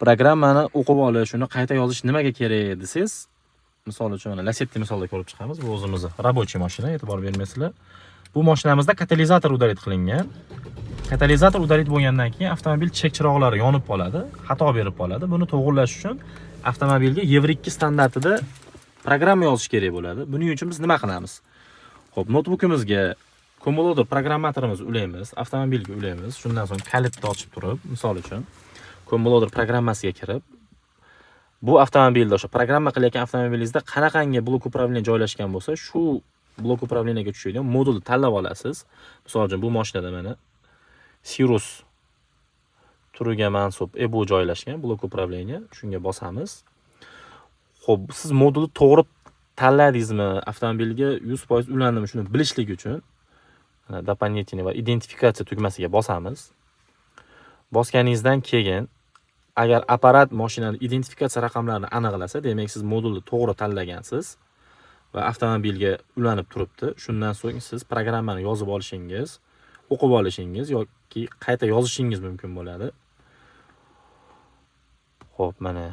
Programmani o'qib olish, uni qayta yozish nimaga kerak desangiz, misol uchun, mana Lacetti misolida ko'rib chiqamiz. Bu o'zimizni рабочий mashina, e'tibor bermaysizlar. Bu mashinamizda katalizator удалить qilingan. Katalizator удалить bo'lgandan keyin avtomobil chek chiroqlari yonib qoladi, xato berib qoladi. Buni to'g'irlash uchun avtomobilga Yevro 2 standartida programma yozish kerak bo'ladi. Buning uchun biz nima qilamiz? Xo'p, noutbukimizga Comoloader programmatorimizni ulaymiz, avtomobilga ulaymiz. Shundan so'ng kalitni ochib turib, misol uchun, Comoloader programmasiga kirib, bu avtomobilda, o'sha programma qilayotgan avtomobilingizda qanaqangi блок управления joylashgan bo'lsa, shu блок управления ga tushadigan modulni tanlab olasiz. Misol uchun, bu mashinada mana Sirius turiga mansub EBU joylashgan блок управления, shunga bosamiz. Xo'p, siz modulni to'g'ri tanladingizmi, avtomobilga 100% ulandimi, shuni bilishlik uchun mana "Дополнительный va identifikatsiya" tugmasiga bosamiz. Bosganingizdan keyin agar apparat mashinani identifikatsiya raqamlarini aniqlasa, demak, siz modulni to'g'ri tanlagansiz va avtomobilga ulanib turibdi. Shundan so'ng siz programmani yozib olishingiz, o'qib olishingiz yoki qayta yozishingiz mumkin bo'ladi. Xo'p, mana